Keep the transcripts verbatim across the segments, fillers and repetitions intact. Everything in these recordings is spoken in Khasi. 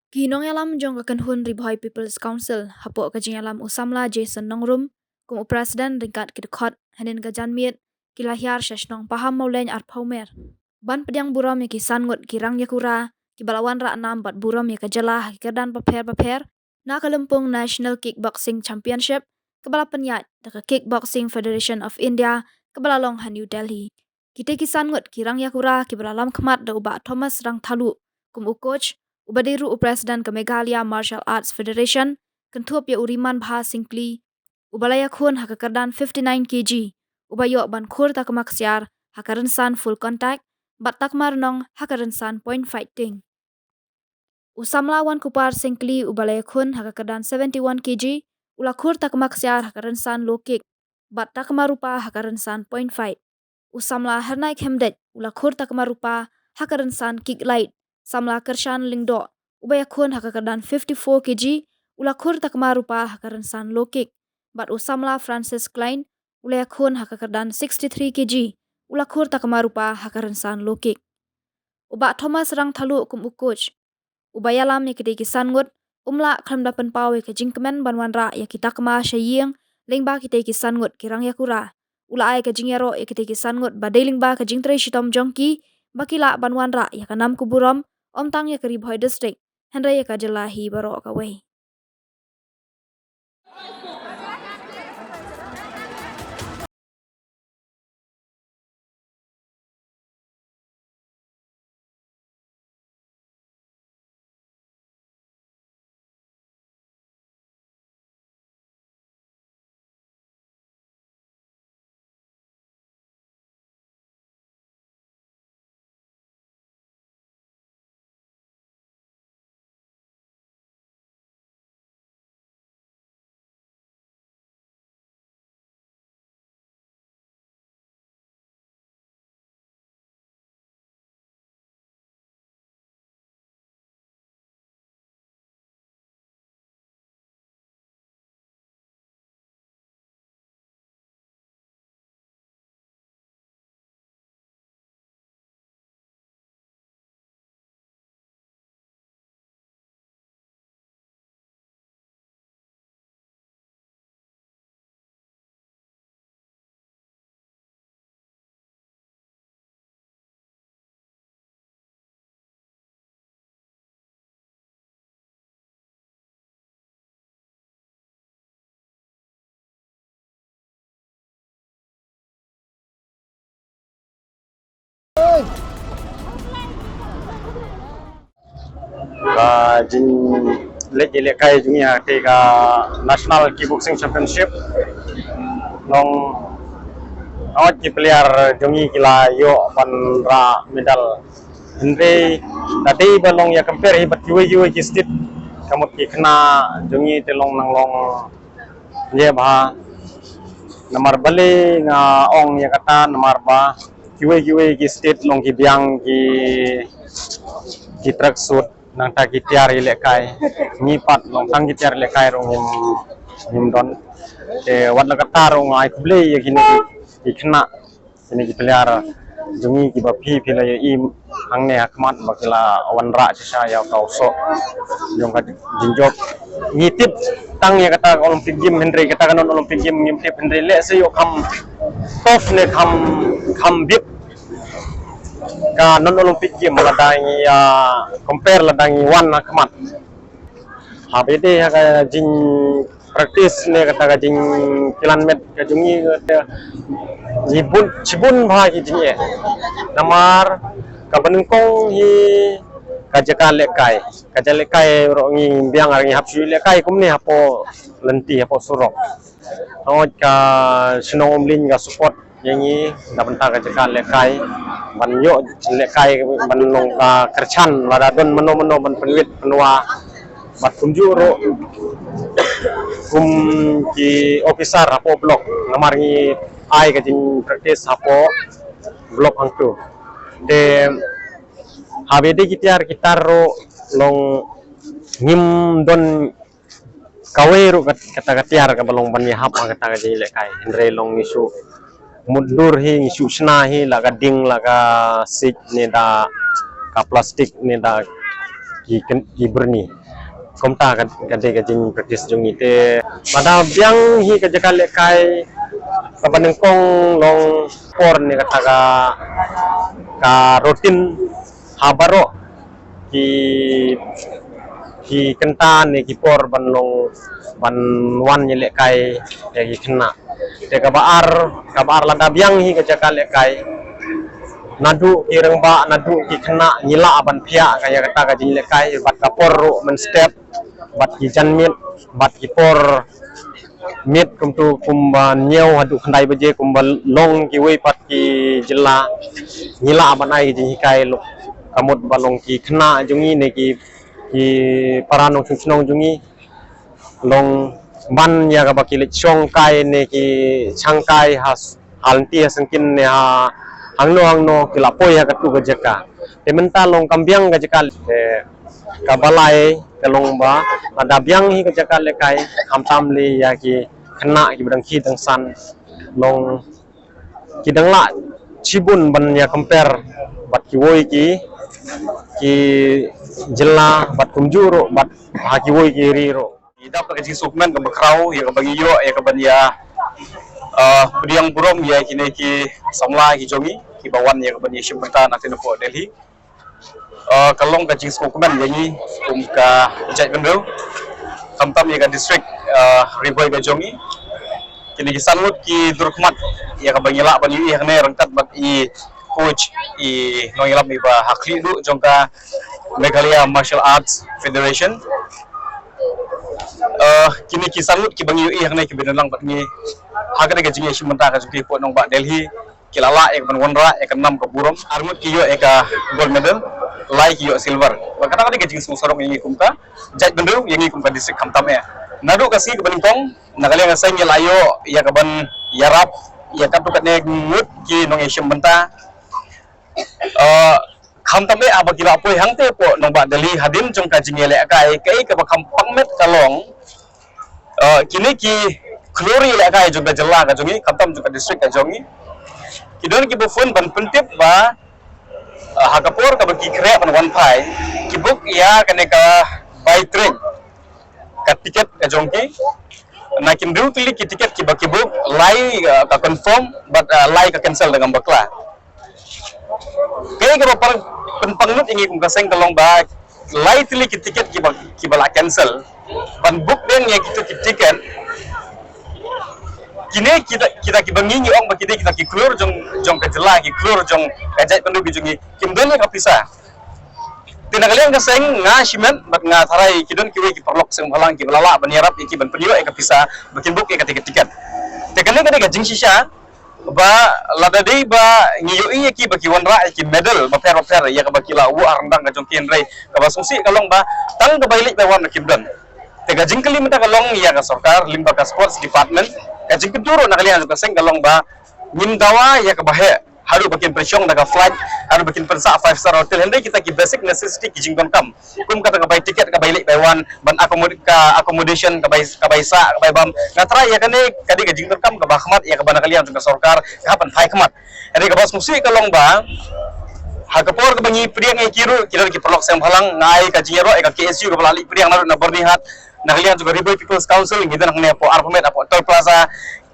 Ki nongïalam jong ka kynhun Ri Bhoi People's Council hapoh ka jingïalam u samla Jason Nongrum kum u president ryngkat ki dkhot, hynnin ka janmiet ki la hiar sha shnong Paham Mawleng arphew mer ban pdiang burom ïa ki san ngut ki rang ïakura kiba la wanrah nam bad burom ïa ka jylla ha ki kyrdan bapher bapher na ka lympung National Kickboxing Championship kaba la pynïaid da ka Kickboxing Federation of India kaba la long ha New Delhi. Kitei ki san ngut ki rang ïakura kiba la lam khmat da u Bah Thomas Rangthaluh kum u coach, uba dei ruh u president ka Meghalaya Martial Arts Federation, kynthup ïa u Rimanbha Syngkli uba la ïakhun ha ka kyrdan fifty-nine K G, uba ïoh ban khur takma ksiar ha ka rynsan full contact bad takma rnong ha ka rynsan point fighting. U samla Wankupar Syngkli uba la ïakhun ha ka kyrdan seventy-one K G u la khur takma ksiar ha ka rynsan low kick bad takma rupa ha ka rynsan point fight. U samla Hernai Khymdeit u la khur takma rupa ha ka rynsan kick light. Samla Kyrshan Lyngdoh uba ïakhun ha ka kyrdan fifty-four K G u la khur takma rupa ha ka rynsan low kick. Bad u samla Francis Klein u la ïakhun ha ka kyrdan sixty-three K G u la khur takma rupa ha ka rynsan low kick. U Bah Thomas Rangthaluh kum u coach uba ïalam ïa kitei ki san ngut um lah khlem da pynpaw ïa ka jingkmen ban wanrah ïa ki takma sha ïing lyngba kitei ki san ngut ki rang ïakura. U la ai ka jingïaroh ïa kitei ki san ngut ba dei lyngba ka jingtrei shitom jong ki ba ki lah ban wanrah ïa ka nam ka burom, ym tang ïa ka Ri Bhoi District hynrei ïa ka jylla hi baroh kawei. Ka jingleit ïalehkai jong ngi ha katei ka National Kickboxing Championship, nong, nong ki player jong ngi ki la ïoh ban rah medal. Hynrei da dei ba long ïa compare hi bad kiwei kiwei ki state, ka mut ki khynnah jong ngi te long nang long ïa bha. Namar balei nga ong ïa kata, namar ba kiwei kiwei ki state long ki biang ki, ki tracksuit, nangta ki tiar ïalehkai. Ngi pat long tang ki tiar ïalehkai ruh ngim, ngim don. Te wat la kata ruh nga ai khublei ïa kine ki, ki khynnah, kine ki player jong ngi kiba phi, phi la ïohi hangne ha khmat ba ki la wanrah shisha ïa ka u soh jong ka jingjop. Ngi tip tang ïa kata ka Olympic Game, hynrei kata ka non Olympic Game ngim tip, hynrei lehse ïoh kham tough ne kham, kham bit ka non Olympic Game lada ngi, ah, compare lada ngi wan ha khmat. Haba ïadei ha ka jing practice ne kata ka jingkylliang met ka jong ngi, kata ngi bun, shibun bha ki jingeh. Namar kaba nyngkong hi ka jaka lehkai, ka jaka lehkai ruh ngi biang, ngi hap shu lehkai kumne hapoh lynti, hapoh surok. Hooid, ka shnong Umling ka support ïa ngi na bynta ka jaka lehkai, ban ïoh lehkai, ban long ka kyrchan lada don mano mano ban pynwit pynwah. Bad kumjuh ruh kum ki officer hapoh block, namar ngi ai ka jingpractice hapoh block hangtu. Te Haba dei ki tiar ki tar ruh long ngim don kawei ruh kat-, kata ka tiar kaba long ban ïahap ha kata ka jingïalehkai. Hynrei long ngi shu mutdur hi, ngi shu shna hi la ka ding, la ka sik ne da ka plastik ne da ki ken-, ki byrni. Kumta ka, ka dei ka jingpractice jong ngi te. Lada biang hi ka jaka lehkai kaba nyngkong long por ne kata ka, ka routine ha baroh ki, ki kynta ne ki por ban long ban wan ïalehkai ïa ki khynnah. Te kaba ar, kaba ar lada biang hi ka jaka lehkai, naduh ki rangbah naduh ki khynnah ngi lah ban phiah ka ïa kata ka jingïalehkai bad ka por ruh mynstep bad ki janmiet bad ki por miet kumto kumba hynñiew haduh khyndai baje kumba long kiwei pat ki jylla ngi lah ban ai ki jinghikai lok ka mut ba long ki khynnah jong ngi ne ki, ki para nongshong shnong jong ngi long ban ïa kaba ki leit shong kai ne ki shang kai ha s-, ha lynti ha syngkien ne ha hangno hangno ki la poi ha katu ka jaka. Te mynta long kam biang ka jaka, te kaba lai ka long ba lada biang hi ka jaka lehkai khamtam lei ïa ki khynnah kiba dang khie dang san long ki dang lah shibun ban ïa compare bad kiwei ki, ki jylla bad kumjuh ruh bad ha kiwei ki ri ruh. Ngi dap da ka jingsngewkmen kaba khraw ïa kaba ngi ïoh ïa kaban ïa, ah, pdiang burom ïa kine ki samla ki jong ngi kiba wan ïa kaban ïashim bynta na tynrai hapoh Delhi. Ah, ka long ka jingsngewkmen ïa ngi kum ka jaitbynriew, khamtam ïa ka district, ah, Ri Bhoi ka jong ngi. Kine ki san ngut ki dur khmat ïa kaba ngi lah ban ïohi hangne ryngkat bad i coach, i nongïalam iba ha khlieh duh jong ka Meghalaya Martial Arts Federation. Ah, kine ki san ngut kiba ngi ïohi hangne kiba don lang bad ngi ha kane ka jingïashim bynta ka jong ki hapoh nongbah Delhi, ki la lah ïa kaban wanrah ïa ka nam ka burom. Ar ngut ki ïoh ïa ka gold medal, lai ki ïoh silver. Bad kata ka dei ka jingsngewsarong ïa ngi kum ka jaitbynriew, ïa ngi kum ka district khamtam eh. Naduh ka sngi kaba nyngkong na ka liang ka seng ngi la ïoh ïa kaban ïarap ïa katto katne ngut ki nongïashim bynta. Ah, khamtam eh haba ki la poi hangtei hapoh nongbah Delhi hadien jong ka jingïalehkai, kaei kaba kham pang met ka long, ah, kine ki khlur ïalehkai jong ka jylla ka jong ngi, khamtam jong ka district ka jong ngi, ki don kiba phone ban pyntip ba, ah, ha ka por kaba ki khreh ban wan phai, ki book ïa kane ka by train ka tiket ka jong ki. Na ki hynriew tylli ki tiket kiba ki book, lai, ah, ka confirm bad, ah, lai ka cancel da kam bakla. Kaei kaba pang, pynpang lut ïa ngi kum ka seng ka long ba lai tylli ki tiket kiba, kiba la cancel ban book biang ïa kito ki tiket. Kine kita, kita kiba ngi ngi ong ba ki dei kita ki khlur jong, jong ka jylla, ki khlur jong ka jaitbynriew ki jong ngi, kim don ïa ka pisa. Te na ka liang ka seng nga shimet bad nga tharai ki don kiwei ki paralok seng bhalang kiba la lah ban ïarap ïa ki ban pynïoh ïa ka pisa ba kin book ïa kata ka tiket. Te kane ka dei ka jingshisha ba lada dei ba ngi ïohi ïa ki ba ki wanrah ïa ki medal bapher bapher ïa kaba ki la wad ha ryndang ka jong ki, hynrei kaba sngewsih ka long ba tang ka bai leit bai wan kim don. Te ka jingkylli mynta ka long ïa ka sorkar lyngba ka sports department, ka jingkyntu ruh na ka liang jong ka seng ka long ba ngim dawa ïa kaba heh haduh ba kin pynshong da ka flight, haduh ba kin pynsah five star hotel, hynrei kita ki basic necessity ki jingdonkam kum kata ka bai tiket, ka bai leit bai wan, ban accommod-, ka accommodation, ka bai, ka bai sah, ka bai bam. Nga tharai ïa kane ka dei ka jingdonkam kaba khmat ïa kaba na ka liang jong ka sorkar ka hap ban phai khmat. Hynrei kaba sngewsih ka long ba ha ka por kaba ngi pdiang ïa ki ruh ki don ki paralok seng bhalang, nga ai ka jingïaroh ïa ka K S U kaba la leit pdiang naduh na Byrnihat, na ka liang jong ka Ri Bhoi People's Council ngi don hangne hapoh Arphamet, hapoh Toll Plaza.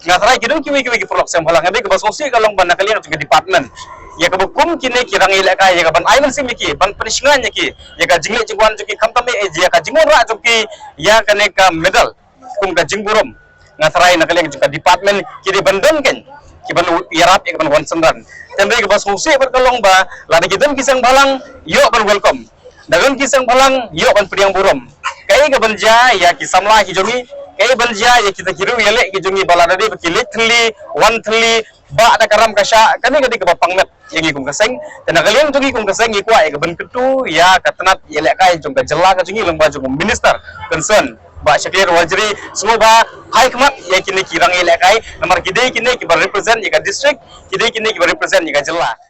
Nga tharai ki don kiwei kiwei ki paralok seng bhalang, hynrei kaba sngewsih ka long ba na ka liang jong ka department ïa kaba kum kine ki rangïalehkai ïa kaban ai mynsiem ïa ki, ban pynshngaiñ ïa ki ïa ka jingleit jingwan jong ki, khamtam eh ïa ka jingwanrah jong ki ïa kane ka medal kum ka jingburom. Nga tharai na ka liang jong ka department ki dei ban don kein kiban ïarap ïa kaban wan synran. Te hynrei kaba sngewsih bad ka long ba lada ki don ki seng bhalang, ïoh ban welcome. Da don ki seng bhalang, ïoh ban pdiang burom. Kaei kaban jia ïa ki samla ki jong ngi, kaei ban jia ïa kita ki riew ïaleh ki jong ngi ba lada dei ba ki leit thylli, wan thylli, bah da ka ram ka shah, kane ka dei kaba pang met ïa ngi kum ka seng. Te na ka liang jong ngi kum ka seng ngi kwah ïa kaban kyntu ïa ka tnat ïalehkai jong ka jylla ka jong ngi lyngba jong u minister concern, Bah Shakliar Warjri, sngewbha phai khmat ïa kine ki rangïalehkai, namar ki dei kine kiba represent ïa ka district, ki dei kine kiba represent ïa ka jylla.